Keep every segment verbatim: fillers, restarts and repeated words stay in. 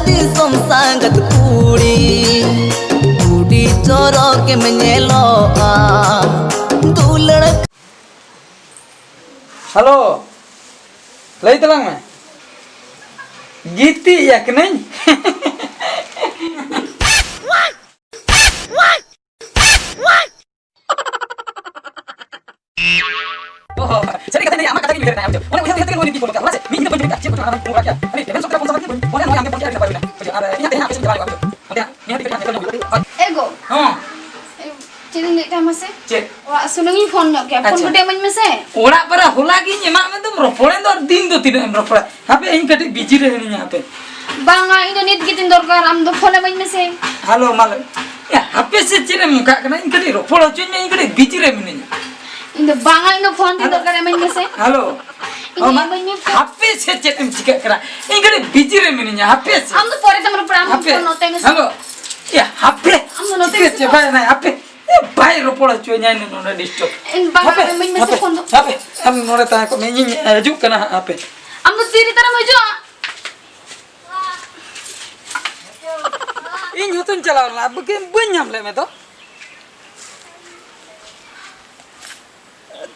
ᱫᱤᱥᱚᱢ ᱥᱟᱸᱜᱟᱛ ᱠᱩᱲᱤ, ᱟᱹᱰᱤ ᱪᱚᱨᱚᱠᱮᱢ ᱧᱮᱞᱚᱜᱼᱟ, ᱫᱩᱞᱟᱹᱲ᱾ ᱦᱮᱞᱳ, ᱞᱟᱹᱭ ᱛᱟᱞᱟᱝ ᱢᱮ᱾ ᱜᱤᱛᱤᱡ ᱟᱠᱟᱱᱟᱹᱧ᱾ ᱚ, ᱥᱟᱹᱨᱤ ᱠᱟᱛᱷᱟ ᱞᱟᱹᱭᱟ, ᱟᱢᱟᱜ ᱠᱟᱛᱷᱟ ᱜᱤᱧ ᱩᱭᱦᱟᱹᱨ ᱮᱫᱟ, ᱵᱩᱡᱷᱟᱹᱣ᱾ ᱚᱱᱮ ᱩᱭᱦᱟᱹᱨ, ᱩᱭᱦᱟᱹᱨ ᱛᱮᱜᱮ ᱱᱚᱣᱟ ᱜᱤᱧ ᱯᱷᱳᱱ ᱠᱟᱜᱼᱟ, ᱵᱟᱲᱟᱭ ᱥᱮ? ᱢᱤᱫ ᱧᱤᱫᱟᱹ ᱵᱟᱹᱧ ᱵᱮᱨᱮᱫ ᱠᱟᱜᱼᱟ, ᱪᱮᱫ ᱠᱚᱪᱚ ᱦᱟᱱᱟ ᱱᱟᱣᱟᱧ ᱯᱷᱳᱱ ᱠᱟᱜ ᱠᱮᱭᱟ᱾ ᱟᱹᱰᱤ ᱮᱵᱷᱮᱱ ᱥᱚᱛ ᱠᱟᱛᱷᱟ ᱯᱷᱳᱱ ᱥᱟᱵ ᱠᱟᱛᱮ ᱵᱟᱹᱧ ᱯᱷᱳᱱ ᱠᱟᱜᱼᱟ, ᱱᱚᱣᱟ ᱟᱢ ᱜᱮ ᱯᱷᱳᱱ ᱠᱮᱫ, ᱟᱹᱰᱤ ᱱᱟᱯᱟᱭ ᱦᱩᱭᱱᱟ, ᱵᱩᱡᱷᱟᱹᱣ᱾ ᱟᱨ ᱤᱧᱟᱹᱜ ᱛᱮᱦᱮᱧ ᱦᱟᱸᱜ ᱟᱯᱮ ᱥᱮᱫ ᱤᱧ ᱪᱟᱞᱟᱣ ᱧᱚᱜᱼᱟ, ᱵᱩᱡᱷᱟᱹᱣ᱾ ᱚᱱᱛᱮ ᱦᱟᱸᱜ ᱱᱤᱦᱟᱹᱛ ᱜᱮ ᱠᱟᱹᱴᱤᱡ ᱧᱮᱯᱮᱞ ᱧᱚᱜ ᱦᱩᱭᱩᱜᱼᱟ᱾ ᱮ ᱜᱳ᱾ ᱦᱚᱸ᱾ ᱮ, ᱪᱮᱫ ᱤᱧ ᱞᱟᱹᱭᱮᱫ ᱛᱟᱦᱮᱸ ᱢᱟᱥᱮ? ᱪᱮᱫ? ᱚᱲᱟᱜ ᱥᱩᱱᱩᱢᱤᱧ ᱯᱷᱳᱱ ᱧᱚᱜ ᱠᱮᱭᱟ, ᱯᱷᱳᱱ ᱟᱪᱪᱷᱟ᱾ ᱠᱟᱹᱴᱤᱡ ᱤᱢᱟᱹᱧ ᱢᱮᱥᱮ᱾ ᱚᱲᱟᱜ ᱯᱟᱨᱟ ᱦᱚᱞᱟ ᱜᱤᱧ ᱮᱢᱟᱜ ᱢᱮ ᱫᱚᱢ ᱨᱚᱯᱚᱲᱮᱱ ᱫᱚ, ᱟᱨ ᱫᱤᱱ ᱫᱚ ᱛᱤᱱᱟᱹᱜ ᱮᱢ ᱨᱚᱯᱚᱲᱟ? ᱦᱟᱯᱮ, ᱤᱧ ᱠᱟᱹᱴᱤᱡ ᱵᱤᱡᱤ ᱨᱮ ᱦᱤᱱᱟᱹᱧᱟ, ᱦᱟᱯᱮ᱾ ᱵᱟᱝᱟ, ᱤᱧ ᱫᱚ ᱱᱤᱛ ᱜᱮ ᱛᱤᱧ ᱫᱚᱨᱠᱟᱨ, ᱟᱢ ᱫᱚ ᱯᱷᱳᱱ ᱟᱹᱢᱟᱹᱧ ᱢᱮᱥᱮ᱾ ᱦᱮᱞᱳ, ᱢᱟ ᱞᱟᱹᱭ᱾ ᱮ, ᱦᱟᱯᱮ ᱥᱮ, ᱪᱮᱫ ᱮᱢ ᱚᱱᱠᱟᱜ ᱠᱟᱱᱟ? ᱤᱧ ᱠᱟᱹᱴᱤᱡ ᱨᱚᱯᱚᱲ ᱦᱚᱪᱚᱧ ᱢᱮ, ᱤᱧ ᱠᱟᱹᱴᱤᱡ ᱵᱤᱡᱤ ᱨᱮ ᱢᱤᱱᱟᱹᱧᱟ᱾ ᱤᱧ ᱫᱚ ᱵᱟᱝᱟ, ᱤᱧ ᱫᱚ ᱯᱷᱳᱱ ᱛᱤᱧ ᱦᱮᱞᱳ᱾ ᱫᱚᱨᱠᱟᱨ, ᱟᱹᱢᱟᱹᱧ ᱢᱮᱥᱮ᱾ ᱦᱮᱞᱳ᱾ ᱤᱧ ᱚ, ᱢᱟ, ᱤᱢᱟᱹᱧ ᱢᱮ ᱯᱷᱳᱱ᱾ ᱦᱟᱯᱮ ᱥᱮ, ᱪᱮᱫ ᱮᱢ ᱪᱤᱠᱟᱹᱜ ᱠᱟᱱᱟ? ᱤᱧ ᱠᱟᱹᱴᱤᱡ ᱵᱤᱡᱤ ᱨᱮ ᱢᱤᱱᱟᱹᱧᱟ, ᱦᱟᱯᱮ ᱥᱮ᱾ ᱟᱢ ᱫᱚ ᱯᱚᱨᱮ ᱛᱮᱢ ᱨᱚᱯᱚᱲᱟ, ᱟᱢ ᱦᱟᱯᱮ᱾ ᱯᱷᱳᱱ ᱱᱚᱛᱮ ᱢᱮᱥᱮ᱾ ᱦᱮᱞᱳ᱾ ᱮ, ᱦᱟᱯᱮ᱾ ᱟᱢ ᱫᱚ ᱱᱚᱛᱮ ᱪᱤᱠᱟᱹ ᱢᱮᱥᱮ᱾ ᱪᱮᱵᱟᱭᱮᱱᱟᱭ? ᱦᱟᱯᱮ᱾ ᱮ, ᱵᱟᱭ ᱨᱚᱯᱚᱲ ᱦᱚᱪᱚᱧᱟ ᱤᱧ ᱱᱚᱰᱮ ᱰᱤᱥᱴᱟᱵᱽ᱾ ᱤᱧ ᱵᱟᱝᱟ, ᱦᱟᱯᱮ, ᱤᱢᱟᱹᱧ ᱢᱮᱥᱮ ᱦᱟᱯᱮ, ᱯᱷᱳᱱ ᱫᱚ᱾ ᱦᱟᱯᱮ᱾ ᱟᱢ ᱱᱚᱰᱮ ᱛᱟᱦᱮᱸ ᱠᱚᱜ ᱢᱮ, ᱤᱧᱤᱧ ᱦᱤᱡᱩᱜ ᱠᱟᱱᱟ ᱦᱟᱸᱜ, ᱦᱟᱯᱮ᱾ ᱟᱢ ᱫᱚ ᱛᱤ ᱨᱮ ᱛᱟᱨᱟᱢ ᱦᱤᱡᱩᱜᱼᱟ? ᱤᱧ ᱦᱚᱸᱛᱚᱧ ᱪᱟᱞᱟᱣ ᱞᱮᱱᱟ, ᱵᱟᱹᱠᱤ ᱵᱟᱹᱧ ᱧᱟᱢ ᱞᱮᱫ ᱢᱮ ᱫᱚ᱾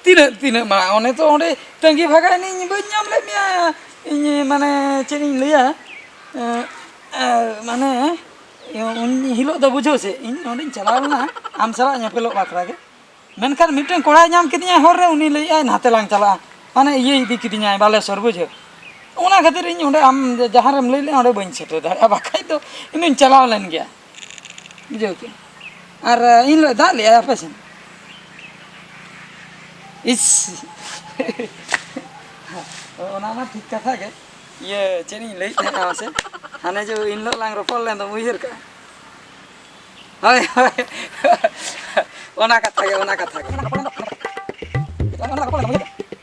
ᱛᱤᱱᱟᱹᱜ, ᱛᱤᱱᱟᱹᱜ ᱢᱟᱲᱟᱝ? ᱚᱱᱮ ᱛᱚ ᱚᱸᱰᱮ ᱛᱟᱺᱜᱤ ᱵᱷᱟᱜᱟᱭᱱᱟᱹᱧ, ᱵᱟᱹᱧ ᱧᱟᱢ ᱞᱮᱫ ᱢᱮᱭᱟ᱾ ᱤᱧ ᱢᱟᱱᱮ ᱪᱮᱫ ᱤᱧ ᱞᱟᱹᱭᱟ, ᱮᱸ, ᱮᱸ, ᱢᱟᱱᱮ ᱩᱱ ᱦᱤᱞᱳᱜ ᱫᱚ ᱵᱩᱡᱷᱟᱹᱣ ᱥᱮ, ᱤᱧ ᱚᱸᱰᱮᱧ ᱪᱟᱞᱟᱣ ᱞᱮᱱᱟ ᱟᱢ ᱥᱟᱞᱟᱜ ᱧᱮᱯᱮᱞᱚᱜ ᱵᱟᱠᱷᱨᱟ ᱜᱮ᱾ ᱢᱮᱱᱠᱷᱟᱱ ᱢᱤᱫᱴᱮᱱ ᱠᱚᱲᱟᱭ ᱧᱟᱢ ᱠᱤᱫᱤᱧᱟ ᱦᱚᱨ ᱨᱮ, ᱩᱱᱤ ᱞᱟᱹᱭᱮᱫᱼᱟᱭ, "ᱱᱟᱛᱮ ᱞᱟᱝ ᱪᱟᱞᱟᱜᱼᱟ", ᱢᱟᱱᱮ ᱤᱭᱟᱹ ᱤᱫᱤ ᱠᱤᱫᱤᱧᱟᱭ ᱵᱟᱞᱮᱥᱚᱨ, ᱵᱩᱡᱷᱟᱹᱣ᱾ ᱚᱱᱟ ᱠᱷᱟᱹᱛᱤᱨ ᱤᱧ ᱚᱸᱰᱮ ᱟᱢ ᱡᱟᱦᱟᱸ ᱨᱮᱢ ᱞᱟᱹᱭ ᱞᱮᱫᱼᱟ ᱚᱸᱰᱮ ᱵᱟᱹᱧ ᱥᱮᱴᱮᱨ ᱫᱟᱲᱮᱭᱟᱜᱼᱟ, ᱵᱟᱠᱷᱟᱡ ᱫᱚ ᱤᱧ ᱫᱚᱧ ᱪᱟᱞᱟᱣ ᱞᱮᱱ ᱜᱮᱭᱟ, ᱵᱩᱡᱷᱟᱹᱣ ᱠᱮᱫ᱾ ᱟᱨ ᱤᱧ ᱦᱤᱞᱳᱜ ᱫᱟᱜ ᱞᱮᱫᱼᱟᱭ ᱟᱯᱮ ᱥᱮᱱ? ᱤᱥ! ᱚᱱᱟ ᱢᱟ ᱴᱷᱤᱠ ᱠᱟᱛᱷᱟ ᱜᱮ᱾ ᱤᱭᱟᱹ, ᱪᱮᱫ ᱤᱧ ᱞᱟᱹᱭᱮᱫ ᱛᱟᱦᱮᱸᱱᱟ ᱢᱟᱥᱮ? ᱦᱟᱱᱮ ᱡᱮ ᱤᱱ ᱦᱤᱞᱳᱜ ᱞᱟᱝ ᱨᱚᱯᱚᱲ ᱞᱮᱱ ᱫᱚᱢ ᱩᱭᱦᱟᱹᱨ ᱠᱟᱜᱼᱟ? ᱦᱳᱭ, ᱦᱳᱭ᱾ ᱚᱱᱟ ᱠᱟᱛᱷᱟ ᱜᱮ, ᱚᱱᱟ ᱠᱟᱛᱷᱟ ᱜᱮ᱾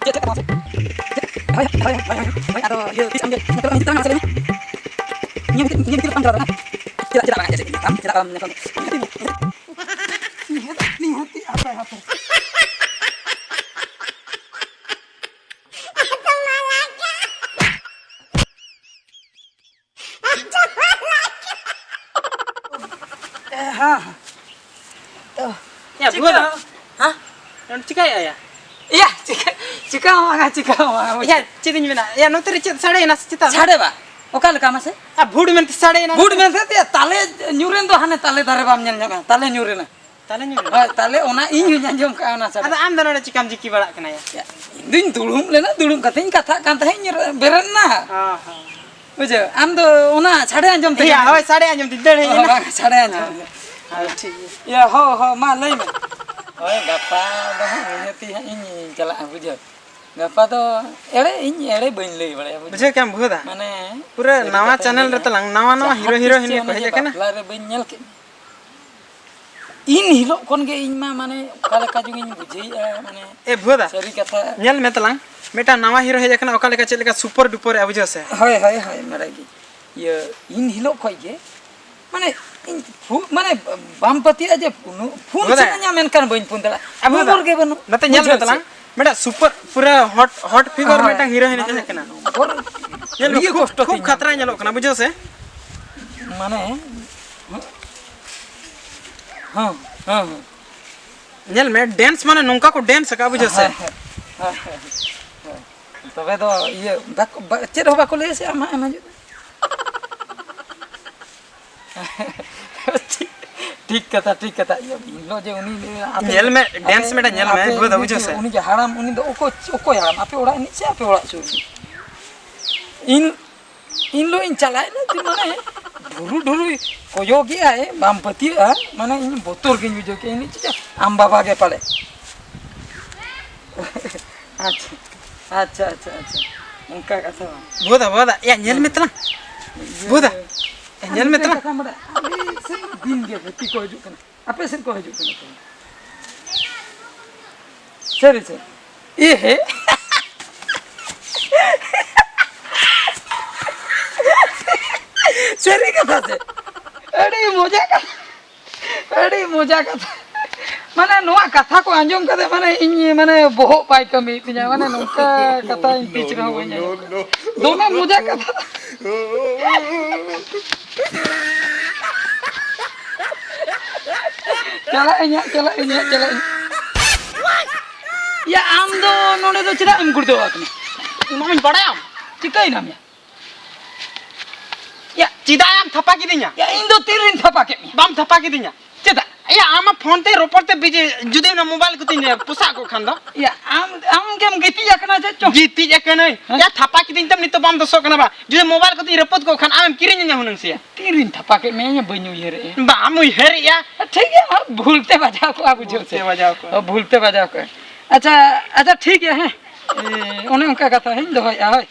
ᱪᱮᱫ, ᱪᱮᱫ, ᱪᱮᱫ, ᱦᱳᱭ, ᱦᱳᱭ, ᱦᱳᱭ, ᱦᱳᱭ, ᱦᱳᱭ, ᱟᱫᱚ ᱤᱭᱟᱹ, ᱛᱤᱥ ᱟᱢ ᱜᱮ ᱱᱤᱛᱚᱜ ᱞᱟᱝ ᱦᱤᱡᱩᱜ ᱛᱟᱞᱟᱝᱟ ᱢᱟᱥᱮ ᱞᱟᱹᱭ ᱢᱮ? ᱱᱤᱭᱟᱹ ᱵᱷᱤᱛᱤᱨ, ᱱᱤᱭᱟᱹ ᱵᱷᱤᱛᱤᱨ ᱨᱮ ᱵᱟᱢ ᱪᱟᱞᱟᱣ ᱫᱟᱲᱮᱭᱟᱜᱼᱟ? ᱪᱮᱫᱟᱜ, ᱪᱮᱫᱟᱜ ᱵᱟᱝ ᱦᱮᱡ ᱠᱟᱱᱟ? ᱪᱮᱫᱟᱜ ᱵᱟᱢ ᱧᱟᱯᱟᱢ? ᱱᱤᱦᱟᱹᱛ, ᱱᱤᱦᱟᱹᱛ, ᱦᱟᱯᱮ, ᱦᱟᱯᱮ᱾ ᱦᱮᱸ᱾ ᱛᱚ, ᱭᱟ, ᱪᱤᱠᱟᱹ ᱵᱷᱩᱣᱟᱹᱝ ᱫᱟ᱾ ᱦᱚᱸ, ᱦᱮᱸ? ᱱᱚᱰᱮ ᱪᱤᱠᱟᱹᱭᱮᱫᱼᱟ ᱭᱟ? ᱭᱟ, ᱪᱤᱠᱟᱹ, ᱪᱤᱠᱟᱹ ᱦᱚᱸ ᱵᱟᱝᱟ, ᱪᱤᱠᱟᱹ ᱦᱚᱸ ᱵᱟᱝᱟ, ᱵᱩᱡᱽ ᱭᱟ, ᱪᱮᱫ ᱤᱧ ᱢᱮᱱᱟ? ᱭᱟ, ᱱᱚᱛᱮ ᱨᱮ ᱪᱮᱫ ᱥᱟᱰᱮᱭᱮᱱᱟ ᱥᱮ ᱪᱮᱛᱟ? ᱥᱟᱰᱮ ᱵᱟ? ᱚᱠᱟ ᱞᱮᱠᱟ ᱢᱟᱥᱮ? ᱟᱨ ᱵᱷᱩᱴ ᱢᱮᱱᱛᱮ ᱥᱟᱰᱮᱭᱮᱱᱟ᱾ ᱵᱷᱩᱴ ᱢᱮᱱᱛᱮ ᱪᱮᱫ? ᱛᱟᱞᱮ ᱧᱩᱨᱮᱱ ᱫᱚ ᱦᱟᱱᱮ ᱛᱟᱞᱮ ᱫᱟᱨᱮ ᱵᱟᱢ ᱧᱮᱞ ᱧᱟᱢᱟ? ᱛᱟᱞᱮ ᱧᱩᱨᱮᱱᱟ᱾ ᱛᱟᱞᱮ ᱧᱩᱨᱮᱱᱟ? ᱦᱳᱭ, ᱛᱟᱞᱮ ᱚᱱᱟ ᱤᱧ ᱦᱚᱸᱧ ᱟᱸᱡᱚᱢ ᱠᱟᱜᱼᱟ ᱚᱱᱟ ᱥᱟᱰᱮ᱾ ᱟᱫᱚ ᱟᱢ ᱫᱚ ᱱᱚᱰᱮ ᱪᱤᱠᱟᱢ ᱡᱤᱠᱤ ᱵᱟᱲᱟᱜ ᱠᱟᱱᱟ ᱭᱟ? ᱭᱟ, ᱤᱧ ᱫᱩᱧ ᱫᱩᱲᱩᱵ ᱞᱮᱱᱟ, ᱫᱩᱲᱩᱵ ᱠᱟᱛᱮᱧ ᱠᱟᱛᱷᱟᱜ ᱠᱟᱱ ᱛᱟᱦᱮᱸᱫ, ᱤᱧ ᱵᱮᱨᱮᱫ ᱮᱱᱟ᱾ ᱦᱚᱸ, ᱦᱚᱸ᱾ ᱵᱩᱡᱷᱟᱹᱣ, ᱟᱢ ᱫᱚ ᱚᱱᱟ ᱥᱟᱰᱮ ᱟᱸᱡᱚᱢ ᱛᱮ ᱭᱟ, ᱦᱮᱡ ᱮᱱᱟ? ᱦᱳᱭ, ᱥᱟᱰᱮ ᱟᱸᱡᱚᱢ ᱛᱮ ᱫᱟᱹᱲ ᱦᱮᱡ ᱚ, ᱮᱱᱟ᱾ ᱵᱟᱝ, ᱥᱟᱰᱮ ᱟᱸᱡᱚᱢ ᱦᱮᱸ, ᱛᱮ᱾ ᱦᱮᱸ, ᱴᱷᱤᱠ ᱜᱮᱭᱟ᱾ ᱭᱟ, ᱦᱚᱸ, ᱦᱚᱸ, ᱢᱟ ᱞᱟᱹᱭ ᱢᱮ᱾ ᱦᱳᱭ, ᱜᱟᱯᱟ ᱫᱚ ᱦᱟᱸᱜ ᱱᱤᱦᱟᱹᱛᱤ ᱦᱟᱸᱜ ᱤᱧ ᱪᱟᱞᱟᱜᱼᱟ, ᱵᱩᱡᱷᱟᱹᱣ᱾ ᱜᱟᱯᱟ ᱫᱚ ᱮᱲᱮ, ᱤᱧ ᱮᱲᱮ ᱵᱟᱹᱧ ᱞᱟᱹᱭ ᱵᱟᱲᱟᱭᱟ, ᱵᱩᱡᱷᱟᱹᱣ᱾ ᱵᱩᱡᱷᱟᱹᱣ ᱠᱮᱜᱼᱟᱢ, ᱵᱷᱩᱣᱟᱹᱫᱟ? ᱢᱟᱱᱮ, ᱯᱩᱨᱟᱹ ᱥᱟᱹᱨᱤ ᱱᱟᱣᱟ ᱠᱟᱛᱷᱟ channel ᱞᱟᱹᱭ ᱨᱮ ᱢᱮ, ᱛᱟᱞᱟᱝ, ᱱᱟᱣᱟ ᱱᱟᱣᱟ ᱡᱟᱦᱟᱸ ᱦᱤᱨᱳ, ᱛᱤᱥ ᱦᱤᱨᱳᱭᱤᱱ ᱪᱚ ᱠᱚ ᱚᱱᱮ ᱦᱮᱡ ᱡᱮ ᱟᱠᱟᱱᱟ᱾ ᱵᱟᱯᱞᱟ ᱨᱮ ᱵᱟᱹᱧ ᱧᱮᱞ ᱠᱮᱫ ᱢᱮ, ᱤᱱ ᱦᱤᱞᱳᱜ ᱠᱷᱚᱱ ᱜᱮ ᱤᱧ ᱢᱟ, ᱢᱟᱱᱮ, ᱚᱠᱟ ᱞᱮᱠᱟ ᱪᱚᱝ ᱤᱧ ᱵᱩᱡᱷᱟᱹᱣᱮᱫᱼᱟ, ᱢᱟᱱᱮ, ᱮ ᱵᱷᱩᱣᱟᱹᱫᱟ, ᱥᱟᱹᱨᱤ ᱠᱟᱛᱷᱟ᱾ ᱧᱮᱞ ᱢᱮ ᱛᱟᱞᱟᱝ, ᱢᱤᱫᱴᱟᱝ ᱱᱟᱣᱟ ᱦᱤᱨᱳ ᱦᱮᱡ ᱟᱠᱟᱱᱟ, ᱚᱠᱟ ᱞᱮᱠᱟ ᱪᱮᱫ ᱞᱮᱠᱟ super duper ᱮ ᱵᱩᱡᱷᱟᱹᱣ ᱥᱮ᱾ ᱦᱳᱭ, ᱦᱳᱭ, ᱦᱳᱭ, ᱢᱟᱨᱟᱝ ᱜᱮ᱾ ᱤᱭᱟᱹ, ᱤᱱ ᱦᱤᱞᱳᱜ ᱠᱷᱚᱡ ᱜᱮ, ᱢᱟᱱᱮ, ᱤᱧ ᱯᱷᱩ-, ᱢᱟᱱᱮ, ᱵᱟᱢ ᱯᱟᱹᱛᱭᱟᱹᱜᱼᱟ ᱡᱮ ᱯᱷᱳᱱ ᱵᱷᱩᱣᱟᱹᱫᱟ᱾ ᱥᱟᱱᱟᱧᱟ, ᱢᱮᱱᱠᱷᱟᱱ ᱵᱟᱹᱧ ᱯᱷᱳᱱ ᱫᱟᱲᱮᱭᱟᱜᱼᱟ᱾ ᱮ ᱵᱷᱩᱣᱟᱹᱫᱟ, ᱱᱚᱢᱵᱚᱨ ᱜᱮ ᱵᱟᱹᱱᱩᱜ᱾ ᱱᱚᱛᱮ ᱧᱮᱞ ᱢᱮ ᱵᱩᱡᱷᱟᱹᱣ ᱛᱟᱞᱟᱝ, ᱥᱮ? ᱢᱤᱫᱴᱟᱝ super ᱯᱩᱨᱟᱹ hot, hot figure ᱦᱳᱭ, ᱢᱤᱫᱴᱟᱝ ᱦᱤᱨᱳᱭᱤᱱ ᱢᱟᱱᱮ, ᱦᱮᱡ ᱟᱠᱟᱱᱟ᱾ ᱱᱚᱢᱵᱚᱨ ᱧᱮᱞ ᱢᱮ, ᱟᱹᱰᱤ ᱠᱷᱩᱵ, ᱠᱚᱥᱴᱚ ᱠᱷᱩᱵ ᱛᱤᱧ ᱠᱷᱟᱛᱨᱟᱭ ᱧᱟᱢ ᱧᱮᱞᱚᱜ ᱠᱟᱱᱟ, ᱵᱩᱡᱷᱟᱹᱣ ᱥᱮ? ᱢᱟᱱᱮ, ᱦᱮᱸ, ᱦᱮᱸ, ᱦᱮᱸ᱾ ᱧᱮᱞ ᱢᱮ, dance ᱢᱟᱱᱮ ᱱᱚᱝᱠᱟ ᱠᱚ dance ᱟᱠᱟᱫᱼᱟ, ᱵᱩᱡᱷᱟᱹᱣ ᱥᱮ? ᱦᱮᱸ, ᱦᱮᱸ, ᱦᱮᱸ, ᱦᱮᱸ᱾ ᱛᱚᱵᱮ ᱫᱚ ᱤᱭᱟᱹ, ᱵᱟᱠᱚ, ᱵᱟ-, ᱪᱮᱫ ᱦᱚᱸ ᱵᱟᱠᱚ ᱞᱟᱹᱭᱟ ᱥᱮ ᱟᱢ ᱦᱟᱸᱜ ᱮᱢ ᱦᱤᱡᱩᱜ? ᱴᱷᱤᱠ, ᱴᱷᱤᱠ ᱠᱟᱛᱷᱟ, ᱴᱷᱤᱠ ᱠᱟᱛᱷᱟ᱾ ᱤᱭᱟᱹ, ᱤᱧ ᱫᱚ ᱡᱮ ᱩᱱᱤ ᱟᱯᱮ, ᱧᱮᱞ ᱢᱮ, ᱟᱯᱮ, dance ᱢᱤᱫᱴᱟᱝ ᱧᱮᱞ ᱢᱮ, ᱟᱯᱮ ᱵᱩᱡᱷᱟᱹᱣ ᱫᱟ, ᱩᱱᱤ ᱵᱩᱡᱷᱟᱹᱣ ᱡᱮ, ᱥᱮ? ᱩᱱᱤ ᱡᱮ ᱦᱟᱲᱟᱢ, ᱩᱱᱤ ᱫᱚ ᱚᱠᱚᱭ, ᱚᱠᱚᱭ ᱦᱟᱲᱟᱢ? ᱟᱯᱮ ᱚᱲᱟᱜ ᱨᱤᱱᱤᱡ ᱥᱮ ᱟᱯᱮ ᱚᱲᱟᱜ ᱥᱩᱨ ᱨᱤᱱᱤᱡ? ᱤᱧ ᱤᱱ ᱦᱤᱞᱳᱜ ᱤᱧ ᱪᱟᱞᱟᱣ ᱮᱱᱟ, ᱡᱮ ᱢᱟᱱᱮ ᱰᱷᱩᱨᱩ ᱰᱷᱩᱨᱩᱭ ᱠᱚᱭᱚᱜᱮᱜᱼᱟᱭ, ᱵᱟᱢ ᱯᱟᱹᱛᱭᱟᱹᱜᱼᱟ, ᱢᱟᱱᱮ ᱤᱧ ᱵᱚᱛᱚᱨ ᱜᱤᱧ ᱵᱩᱡᱷᱟᱹᱣ ᱠᱮᱜᱼᱟ, ᱤᱧ ᱪᱮᱫ ᱟᱢ ᱵᱟᱵᱟ ᱜᱮ ᱯᱟᱞᱮ᱾ ᱟᱪᱪᱷᱟ, ᱟᱪᱪᱷᱟ, ᱟᱪᱪᱷᱟ, ᱟᱪᱪᱷᱟ, ᱚᱱᱠᱟ ᱠᱟᱛᱷᱟ ᱵᱟᱝ᱾ ᱵᱷᱩᱣᱟᱹᱫᱟ, ᱵᱷᱩᱣᱟᱹᱫᱟ, ᱮᱭᱟ, ᱧᱮᱞ ᱢᱮ ᱛᱟᱞᱟᱝ᱾ ᱦᱮᱸ᱾ ᱵᱷᱩᱣᱟᱹᱫᱟ, ᱤᱭᱟᱹ, ᱮ, ᱧᱮᱞ ᱢᱮ ᱢᱤᱫᱴᱮᱱ ᱛᱟᱞᱟᱝ᱾ ᱠᱟᱛᱷᱟ ᱵᱟᱰᱟᱭ, ᱟᱞᱮ ᱥᱮᱫ ᱫᱤᱱ ᱜᱮ ᱦᱟᱹᱛᱤ ᱠᱚ ᱦᱤᱡᱩᱜ ᱠᱟᱱᱟ᱾ ᱟᱯᱮ ᱥᱮᱫ ᱠᱚ ᱦᱤᱡᱩᱜ ᱠᱟᱱᱟ ᱛᱚ? ᱥᱟᱹᱨᱤ ᱥᱮ? ᱮ ᱦᱮ᱾ ᱥᱟᱹᱨᱤ ᱠᱟᱛᱷᱟ ᱥᱮ? ᱟᱹᱰᱤ ᱢᱚᱡᱟ ᱠᱟᱛᱷᱟ, ᱟᱹᱰᱤ ᱢᱚᱡᱟ ᱠᱟᱛᱷᱟ᱾ ᱢᱟᱱᱮ, ᱱᱚᱣᱟ ᱠᱟᱛᱷᱟ ᱠᱚ ᱟᱸᱡᱚᱢ ᱠᱟᱛᱮ, ᱢᱟᱱᱮ, ᱤᱧ, ᱢᱟᱱᱮ, ᱵᱚᱦᱚᱜ ᱵᱟᱭ ᱠᱟᱹᱢᱤᱭᱮᱫ ᱛᱤᱧᱟ᱾ ᱢᱟᱱᱮ, ᱱᱚᱝᱠᱟ ᱠᱟᱛᱷᱟ ᱤᱧ ᱛᱤᱥ ᱨᱮᱦᱚᱸ ᱵᱟᱹᱧ ᱟᱸᱡᱚᱢ ᱠᱟᱫᱟ᱾ ᱫᱚᱢᱮ ᱢᱚᱡᱟ ᱠᱟᱛᱷᱟ᱾ ᱪᱟᱞᱟᱜ ᱟᱹᱧ ᱦᱟᱸᱜ, ᱪᱟᱞᱟᱜ ᱟᱹᱧ ᱦᱟᱸᱜ, ᱪᱟᱞᱟᱜ ᱟᱹᱧ᱾ ᱭᱟ, ᱟᱢ ᱫᱚ ᱱᱚᱰᱮ ᱫᱚ ᱪᱮᱫᱟᱜ ᱮᱢ ᱜᱩᱲᱫᱟᱹᱣ ᱟᱠᱟᱱᱟ? ᱚᱱᱟ ᱢᱟᱧ ᱵᱟᱲᱟᱭᱟᱢ᱾ ᱪᱤᱠᱟᱹᱭᱮᱱᱟᱢ ᱭᱟ? ᱭᱟ, ᱪᱮᱫᱟᱜ ᱭᱟᱢ ᱛᱷᱟᱯᱟ ᱠᱤᱫᱤᱧᱟ? ᱭᱟ, ᱤᱧ ᱫᱚ ᱛᱤᱨᱤᱧ ᱛᱷᱟᱯᱟ ᱠᱮᱫ ᱢᱮᱭᱟ? ᱵᱟᱢ ᱛᱷᱟᱯᱟ ᱠᱤᱫᱤᱧᱟ᱾ ᱪᱮᱫᱟᱜ? ᱭᱟ, ᱟᱢᱟᱜ ᱯᱷᱳᱱ ᱛᱮ ᱨᱚᱯᱚᱲ ᱛᱮ ᱵᱤᱡᱤ, ᱡᱩᱫᱤ ᱚᱱᱟ ᱢᱳᱵᱟᱭᱤᱞ ᱠᱚᱛᱤᱧ ᱯᱚᱥᱟᱜ ᱠᱚᱜ ᱠᱷᱟᱱ ᱫᱚ? ᱭᱟ, ᱟᱢ, ᱟᱢ ᱜᱮᱢ ᱜᱤᱛᱤᱡ ᱟᱠᱟᱱᱟ ᱪᱮᱫ ᱪᱚᱝ? ᱜᱤᱛᱤᱡ ᱟᱠᱟᱱᱟᱹᱧ᱾ ᱦᱮᱸ? ᱭᱟ, ᱛᱷᱟᱯᱟ ᱠᱤᱫᱤᱧ ᱛᱮᱢ, ᱱᱤᱛᱚᱜ ᱵᱟᱢ ᱫᱚᱥᱚᱜ ᱠᱟᱱᱟ ᱵᱟ? ᱡᱩᱫᱤ ᱢᱳᱵᱟᱭᱤᱞ ᱠᱚᱛᱤᱧ ᱨᱟᱹᱯᱩᱫ ᱠᱚᱜ ᱠᱷᱟᱱ ᱟᱢᱮᱢ ᱠᱤᱨᱤᱧ ᱟᱹᱧᱟ ᱦᱩᱱᱟᱹᱝ ᱥᱮᱭᱟ? ᱛᱤᱨᱤᱧ ᱛᱷᱟᱯᱟ ᱠᱮᱫ ᱢᱮᱭᱟ, ᱤᱧ ᱵᱟᱹᱧ ᱩᱭᱦᱟᱹᱨᱮᱫᱼᱟ᱾ ᱵᱟᱢ ᱩᱭᱦᱟᱹᱨᱮᱫᱼᱟ? ᱴᱷᱤᱠ ᱜᱮᱭᱟ, ᱵᱷᱩᱞ ᱛᱮ ᱵᱟᱡᱟᱣ ᱠᱚᱜᱼᱟ, ᱵᱩᱡᱷᱟᱹᱣ ᱵᱷᱩᱞ ᱛᱮ ᱥᱮ? ᱵᱟᱡᱟᱣ ᱠᱚᱜᱼᱟ᱾ ᱚ, ᱵᱷᱩᱞ ᱛᱮ ᱵᱟᱡᱟᱣ ᱠᱚᱜᱼᱟ᱾ ᱟᱪᱪᱷᱟ, ᱟᱪᱪᱷᱟ, ᱴᱷᱤᱠ ᱜᱮᱭᱟ, ᱦᱮᱸ᱾ ᱮ, ᱚᱱᱮ ᱚᱱᱠᱟ ᱠᱟᱛᱷᱟ, ᱦᱮᱸᱧ ᱫᱚᱦᱚᱭᱮᱫᱼᱟ, ᱦᱳᱭ᱾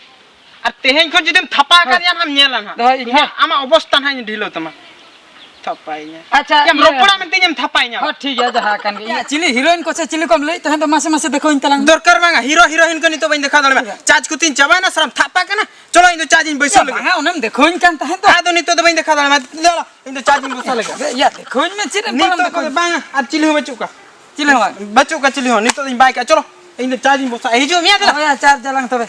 ᱟᱨ ᱛᱮᱦᱮᱧ ᱠᱷᱚᱱ ᱡᱩᱫᱤᱢ ᱛᱷᱟᱯᱟ ᱦᱳᱭ᱾ ᱟᱠᱟᱫᱤᱧᱟ, ᱦᱟᱸᱜ ᱧᱮᱞᱟ ᱦᱟᱸᱜ᱾ ᱫᱚᱦᱚᱭᱮᱫᱼᱟᱹᱧ ᱦᱮᱸ, ᱦᱟᱸᱜ᱾ ᱟᱢᱟᱜ ᱚᱵᱚᱥᱛᱟ ᱦᱟᱸᱜ ᱤᱧ ᱰᱷᱤᱞᱟᱹᱣ ᱛᱟᱢᱟ᱾ ᱛᱷᱟᱯᱟᱭᱤᱧᱟ᱾ ᱟᱪᱪᱷᱟ, ᱭᱟᱢ ᱤᱭᱟᱹ ᱨᱚᱯᱚᱲᱟ ᱢᱮᱱᱛᱮ ᱤᱧᱮᱢ ᱛᱷᱟᱯᱟᱭᱤᱧᱟ᱾ ᱦᱚᱸ, ᱴᱷᱤᱠ ᱜᱮᱭᱟ, ᱡᱟᱦᱟᱸ ᱠᱟᱱ ᱜᱮ᱾ ᱤᱭᱟᱹ, ᱪᱤᱞᱤ ᱦᱤᱨᱳᱭᱤᱱ ᱠᱚ ᱥᱮ ᱪᱤᱞᱤ ᱠᱚᱢ ᱞᱟᱹᱭᱮᱫ ᱛᱟᱦᱮᱸᱫ ᱫᱚ, ᱢᱟᱥᱮ, ᱢᱟᱥᱮ ᱫᱮᱠᱷᱟᱣᱟᱹᱧ ᱛᱟᱞᱟᱝ ᱢᱮ᱾ ᱫᱚᱨᱠᱟᱨ ᱵᱟᱝᱟ, ᱦᱤᱨᱳ ᱦᱤᱨᱳᱭᱤᱱ ᱠᱚ ᱱᱤᱛᱚᱜ ᱵᱟᱹᱧ ᱫᱮᱠᱷᱟᱣ ᱫᱟᱲᱮᱭᱟᱢᱟ᱾ ᱪᱟᱨᱡᱽ ᱠᱚᱛᱤᱧ ᱪᱟᱵᱟᱭᱮᱱᱟ, ᱥᱟᱨᱟᱢ ᱛᱷᱟᱯᱟ ᱠᱟᱱᱟ᱾ ᱪᱚᱞᱚ, ᱤᱧ ᱫᱚ ᱪᱟᱨᱡᱽ ᱤᱧ ᱵᱟᱹᱭᱥᱟᱹᱣ ᱭᱟ, ᱞᱮᱜᱮ᱾ ᱵᱟᱝᱟ, ᱚᱱᱮᱢ ᱫᱮᱠᱷᱟᱣᱟᱹᱧ ᱠᱟᱱ ᱛᱟᱦᱮᱸᱫ ᱫᱚ᱾ ᱟᱫᱚ ᱱᱤᱛᱚᱜ ᱫᱚ ᱵᱟᱹᱧ ᱫᱮᱠᱷᱟᱣ ᱫᱟᱲᱮᱭᱟᱢᱟ᱾ ᱫᱮᱞᱟ, ᱤᱧ ᱫᱚ ᱪᱟᱨᱡᱽ ᱤᱧ ᱵᱚᱥᱟ ᱞᱮᱜᱮ᱾ ᱭᱟ, ᱫᱮᱠᱷᱟᱣᱟᱹᱧ ᱢᱮ, ᱪᱮᱫ ᱮᱢ ᱱᱤᱛᱚᱜ ᱯᱟᱞᱚᱱ ᱫᱚ ᱫᱮᱠᱷᱟᱣᱟᱹᱧ? ᱵᱟᱝᱟ, ᱟᱨ ᱪᱤᱞᱤ ᱦᱚᱸ ᱵᱟᱹᱪᱩᱜ ᱠᱚᱣᱟ᱾ ᱪᱤᱞᱤ ᱦᱚᱸ ᱵᱟᱝ? ᱵᱟᱹᱪᱩᱜ ᱠᱚᱣᱟ ᱪᱤᱞᱤ ᱦᱚᱸ᱾ ᱱᱤᱛᱚᱜ ᱫᱚᱧ ᱵᱟᱭ ᱠᱟᱜᱼᱟ᱾ ᱪᱚᱞᱚ, ᱤᱧ ᱫᱚ ᱪᱟᱨᱡᱽ ᱤᱧ ᱵᱚᱥᱟ᱾ ᱦᱤᱡᱩᱜ ᱢᱮᱭᱟ, ᱫᱮᱞᱟ᱾ ᱦᱳᱭ, ᱪᱟᱨᱡᱽ ᱟᱞᱟᱝ ᱛᱚᱵᱮ᱾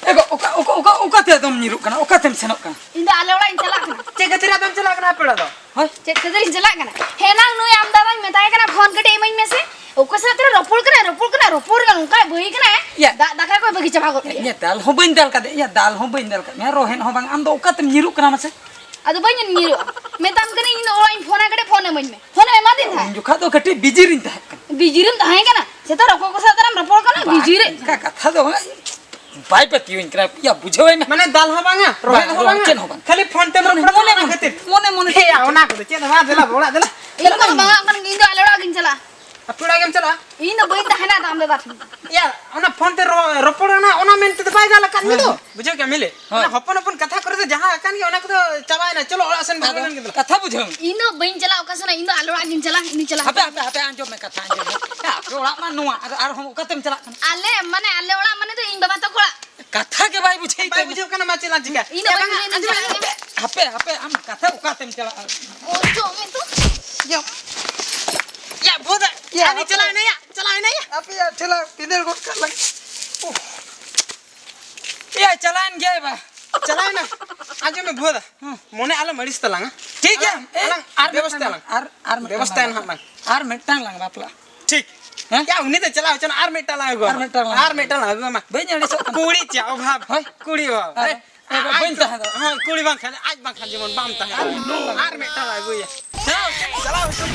ᱮ ᱜᱚ, ᱚᱠᱟ, ᱚᱠᱟ, ᱚᱠᱟ, ᱚᱠᱟᱛᱮ ᱟᱫᱚᱢ ᱧᱤᱨᱩᱜ ᱠᱟᱱᱟ? ᱚᱠᱟᱛᱮᱢ ᱥᱮᱱᱚᱜ ᱠᱟᱱᱟ? ᱤᱧ ᱫᱚ ᱟᱞᱮ ᱚᱲᱟᱜ ᱤᱧ ᱪᱟᱞᱟᱜ ᱠᱟᱱᱟ᱾ ᱪᱮᱫ ᱠᱷᱟᱹᱛᱤᱨ ᱟᱫᱚᱢ ᱪᱟᱞᱟᱜ ᱠᱟᱱᱟ ᱟᱯᱮ ᱚᱲᱟᱜ ᱫᱚ? ᱦᱳᱭ᱾ ᱪᱮᱫ ᱠᱷᱟᱹᱛᱤᱨ ᱤᱧ ᱪᱟᱞᱟᱜ ᱠᱟᱱᱟ? ᱦᱮᱱᱟᱝ ᱱᱩᱭ ᱟᱢ ᱫᱟᱫᱟᱧ ᱢᱮᱛᱟᱭ ᱠᱟᱱᱟ, ᱯᱷᱳᱱ ᱠᱟᱹᱴᱤᱡ ᱤᱢᱟᱹᱧ ᱢᱮᱥᱮ᱾ ᱚᱠᱚᱭ ᱥᱟᱞᱟᱜ ᱛᱮ ᱨᱚᱯᱚᱲ ᱠᱟᱱᱟᱭ, ᱨᱚᱯᱚᱲ ᱠᱟᱱᱟᱭ, ᱨᱚᱯᱚᱲ ᱠᱟᱱᱟᱭ, ᱱᱚᱝᱠᱟᱭ ᱵᱟᱹᱭ ᱠᱟᱱᱟᱭ᱾ ᱭᱟ᱾ ᱫᱟᱜ ᱫᱟᱠᱟ ᱠᱚᱭ ᱵᱟᱹᱜᱤ ᱪᱟᱵᱟ ᱜᱚᱫ ᱠᱮᱫᱟ᱾ ᱭᱟ, ᱫᱟᱞ ᱦᱚᱸ ᱵᱟᱹᱧ ᱫᱟᱞ ᱠᱟᱫᱮ, ᱭᱟ, ᱫᱟᱞ ᱦᱚᱸ ᱵᱟᱹᱧ ᱫᱟᱞ ᱠᱟᱫ ᱢᱮᱭᱟ, ᱨᱚᱦᱮᱫ ᱦᱚᱸ ᱵᱟᱝ, ᱟᱢ ᱫᱚ ᱚᱠᱟᱛᱮᱢ ᱧᱤᱨᱩᱜ ᱠᱟᱱᱟ ᱢᱟᱥᱮ? ᱟᱫᱚ ᱵᱟᱹᱧ ᱧᱤᱨᱩᱜᱼᱟ᱾ ᱢᱮᱛᱟᱢ ᱠᱟᱹᱱᱟᱹᱧ, ᱤᱧ ᱫᱚ ᱚᱲᱟᱜ ᱤᱧ ᱯᱷᱳᱱᱟ, ᱠᱟᱹᱴᱤᱡ ᱯᱷᱳᱱ ᱟᱹᱢᱟᱹᱧ ᱢᱮ᱾ ᱯᱷᱳᱱ ᱮᱢ ᱮᱢᱟᱫᱤᱧ ᱛᱟᱦᱮᱸᱫ᱾ ᱩᱱ ᱡᱚᱠᱷᱟᱜ ᱫᱚ ᱠᱟᱹᱴᱤᱡ ᱵᱤᱡᱤ ᱨᱤᱧ ᱛᱟᱦᱮᱸ ᱠᱟᱱᱟ᱾ ᱵᱤᱡᱤ ᱨᱮᱢ ᱛᱟᱦᱮᱸ ᱠᱟᱱᱟ? ᱥᱮᱛᱟᱜ ᱨᱚᱠᱚ ᱠᱚ ᱥᱟᱶ ᱛᱟᱨᱟᱢ ᱨᱚᱯᱚᱲ ᱠᱟᱱᱟ, ᱵᱟᱝ, ᱵᱤᱡᱤ ᱨᱮ᱾ ᱚᱱᱠᱟ ᱠᱟᱛᱷᱟ ᱫᱚ ᱵᱟᱝ, ᱵᱟᱭ ᱯᱟᱹᱛᱭᱟᱹᱣᱟᱹᱧ ᱠᱟᱱᱟ᱾ ᱭᱟ, ᱵᱩᱡᱷᱟᱹᱣᱟᱭ ᱢᱮ᱾ ᱢᱟᱱᱮ ᱫᱟᱞ ᱦᱚᱸ ᱵᱟᱝᱟ, ᱨᱚᱦᱮᱫ ᱦᱚᱸ ᱵᱟᱝᱟ, ᱪᱮᱫ ᱦᱚᱸ ᱵᱟᱝ᱾ ᱠᱷᱟᱹᱞᱤ ᱯᱷᱳᱱ ᱛᱮᱢ ᱨᱚᱯᱚᱲ ᱠᱟᱱᱟ, ᱚᱱᱟ ᱠᱷᱟᱹᱛᱤᱨ᱾ ᱢᱚᱱᱮ, ᱢᱚᱱᱮ ᱦᱮᱸ, ᱭᱟ, ᱚᱱᱟ ᱠᱚᱫᱚ ᱪᱮᱫ ᱦᱚᱸ ᱵᱟᱝ, ᱫᱮᱞᱟ ᱚᱲᱟᱜ ᱫᱮᱞᱟ᱾ ᱤᱧ ᱫᱚ ᱵᱟᱝᱟ, ᱤᱧ ᱫᱚ ᱟᱞᱮ ᱚᱲᱟᱜ ᱜᱤᱧ ᱪᱟᱞᱟᱜᱼᱟ᱾ ᱟᱯᱮ ᱚᱲᱟᱜ ᱜᱮᱢ ᱪᱟᱞᱟᱜᱼᱟ? ᱤᱧ ᱫᱚ ᱵᱟᱹᱧ ᱛᱟᱦᱮᱱᱟ ᱟᱫᱚ ᱟᱢ ᱫᱟᱫᱟ ᱴᱷᱮᱱ᱾ ᱭᱟ, ᱚᱱᱟ ᱯᱷᱳᱱ ᱛᱮ ᱨᱚ-, ᱨᱚᱯᱚᱲ ᱠᱟᱱᱟ, ᱚᱱᱟ ᱢᱮᱱ ᱛᱮᱫᱚ ᱵᱟᱭ ᱜᱟᱱ ᱟᱠᱟᱫ ᱢᱮ ᱫᱚ᱾ ᱦᱮᱸ᱾ ᱵᱩᱡᱷᱟᱹᱣ ᱠᱮᱜᱼᱟᱢ ᱢᱤᱞᱮ? ᱦᱳᱭ᱾ ᱚᱱᱟ ᱦᱚᱯᱚᱱ ᱦᱚᱯᱚᱱ ᱠᱟᱛᱷᱟ ᱠᱚᱨᱮ ᱫᱚ ᱡᱟᱦᱟᱸ ᱟᱠᱟᱱ ᱜᱮ, ᱚᱱᱟ ᱠᱚᱫᱚ ᱪᱟᱵᱟᱭᱮᱱᱟ᱾ ᱪᱚᱞᱚ ᱚᱲᱟᱜ ᱥᱮᱱ ᱵᱚᱱ ᱟᱫᱚ ᱢᱮᱱ ᱠᱮᱫᱟ᱾ ᱠᱟᱛᱷᱟ ᱵᱩᱡᱷᱟᱹᱣ ᱢᱮ᱾ ᱤᱧ ᱫᱚ ᱵᱟᱹᱧ ᱪᱟᱞᱟᱜᱼᱟ ᱚᱠᱟ ᱥᱮᱱ, ᱤᱧ ᱫᱚ ᱟᱞᱮ ᱚᱲᱟᱜ ᱜᱤᱧ ᱪᱟᱞᱟᱜᱼᱟ, ᱤᱧ ᱫᱚᱧ ᱪᱟᱞᱟᱜᱼᱟ᱾ ᱦᱟᱯᱮ, ᱦᱟᱯᱮ, ᱦᱟᱯᱮ, ᱟᱸᱡᱚᱢ ᱢᱮ, ᱠᱟᱛᱷᱟ ᱟᱸᱡᱚᱢ ᱢᱮ᱾ ᱭᱟ, ᱟᱯᱮ ᱚᱲᱟᱜ ᱢᱟ ᱱᱚᱣᱟ, ᱟᱨ, ᱟᱨᱦᱚᱸ ᱚᱠᱟᱛᱮᱢ ᱪᱟᱞᱟᱜ ᱠᱟᱱᱟ? ᱟᱞᱮ, ᱢᱟᱱᱮ, ᱟᱞᱮ ᱚᱲᱟᱜ ᱢᱟᱱᱮ ᱫᱚ ᱤᱧ ᱵᱟᱵᱟ ᱛᱟᱠᱚ ᱚᱲᱟᱜ᱾ ᱠᱟᱛᱷᱟ ᱜᱮ ᱵᱟᱭ ᱵᱩᱡᱷᱟᱹᱣ ᱵᱟᱭ ᱠᱟᱱᱟ᱾ ᱵᱩᱡᱷᱟᱹᱣ ᱠᱟᱱᱟ, ᱢᱟ ᱪᱮᱫ ᱞᱟᱝ ᱪᱤᱠᱟ? ᱤᱧ ᱫᱚ ᱮ, ᱵᱟᱹᱧ ᱵᱟᱝᱟ, ᱞᱟᱹᱭ ᱟᱸᱡᱚᱢ ᱫᱟᱲᱮᱭᱟᱜ ᱢᱮ᱾ ᱠᱟᱱᱟ᱾ ᱦᱟᱯᱮ, ᱦᱟᱯᱮ, ᱟᱢ ᱠᱟᱛᱷᱟ ᱚᱠᱟ ᱛᱮᱢ ᱪᱟᱞᱟᱜᱼᱟ? ᱚᱪᱚᱜ ᱢᱮ ᱛᱚ᱾ ᱭᱟ᱾ ᱭᱟ, ᱵᱷᱩᱫᱟ᱾ ᱭᱟ, ᱦᱟᱹᱱᱤ ᱦᱟᱯᱮ᱾ ᱪᱟᱞᱟᱣ ᱮᱱᱟᱭᱟ, ᱪᱟᱞᱟᱣ ᱮᱱᱟᱭᱟ᱾ ᱦᱟᱯᱮ ᱭᱟ, ᱴᱷᱮᱞᱟ ᱵᱷᱤᱸᱫᱟᱹᱲ ᱜᱚᱫ ᱠᱟᱜ ᱞᱟᱝ᱾ ᱩᱦ᱾ ᱭᱟ, ᱪᱟᱞᱟᱣᱮᱱ ᱜᱮᱭᱟᱭ ᱵᱟ᱾ ᱪᱟᱞᱟᱣ ᱮᱱᱟ᱾ ᱟᱸᱡᱚᱢ ᱢᱮ, ᱵᱷᱩᱫᱟ᱾ ᱦᱮᱸ᱾ ᱢᱚᱱᱮ ᱟᱞᱚᱢ ᱟᱹᱲᱤᱥ ᱛᱟᱞᱟᱝᱟ᱾ ᱴᱷᱤᱠ ᱜᱮᱭᱟ᱾ ᱟᱞᱟᱝ, ᱮ, ᱟᱞᱟᱝ ᱟᱨ ᱵᱮᱵᱚᱥᱛᱷᱟ ᱢᱤᱫᱴᱟᱝ ᱟᱞᱟᱝ᱾ ᱟᱨ, ᱟᱨ ᱢᱤᱫᱴᱟᱝ ᱵᱮᱵᱚᱥᱛᱷᱟ ᱞᱟᱝ ᱱᱟᱦᱟᱜ ᱞᱟᱝ᱾ ᱟᱨ ᱢᱤᱫᱴᱟᱝ ᱞᱟᱝ ᱵᱟᱯᱞᱟᱜᱼᱟ᱾ ᱴᱷᱤᱠ᱾ ᱦᱮᱸ? ᱭᱟ, ᱩᱱᱤ ᱫᱚ ᱪᱟᱞᱟᱣ ᱦᱚᱪᱚᱱ, ᱟᱨ ᱢᱤᱫᱴᱟᱝ ᱞᱟᱝ ᱟᱹᱜᱩᱣᱟᱢᱟ᱾ ᱟᱨ ᱢᱤᱫᱴᱟᱝ ᱞᱟᱝ ᱟᱨ ᱟᱹᱜᱩᱣᱟᱢᱟ᱾ ᱢᱤᱫᱴᱟᱝ ᱞᱟᱝ ᱵᱟᱹᱧ ᱟᱹᱲᱤᱥᱚᱜ ᱠᱟᱱᱟ᱾ ᱠᱩᱲᱤ ᱪᱮᱫ ᱚᱵᱷᱟᱵ? ᱦᱳᱭ᱾ ᱠᱩᱲᱤ ᱚᱵᱷᱟᱵ᱾ ᱦᱳᱭ᱾ ᱦᱮᱸ? ᱮ, ᱵᱟᱹᱧ ᱟᱡ ᱛᱟᱦᱮᱸ ᱫᱟᱲᱮᱭᱟᱜᱼᱟ᱾ ᱦᱳᱭ, ᱠᱩᱲᱤ ᱵᱟᱝᱠᱷᱟᱱ, ᱟᱡ ᱵᱟᱝᱠᱷᱟᱱ ᱡᱮᱢᱚᱱ ᱵᱟᱢ ᱛᱟᱦᱮᱸ ᱫᱟᱲᱮᱭᱟᱜᱼᱟ᱾ ᱟᱨ ᱢᱤᱫᱴᱟᱝ ᱞᱟᱝ ᱟᱹᱜᱩᱭᱟ᱾ ᱪᱟᱞᱟᱣ᱾ ᱪᱟᱞᱟᱣ ᱦᱚᱪᱚᱱ᱾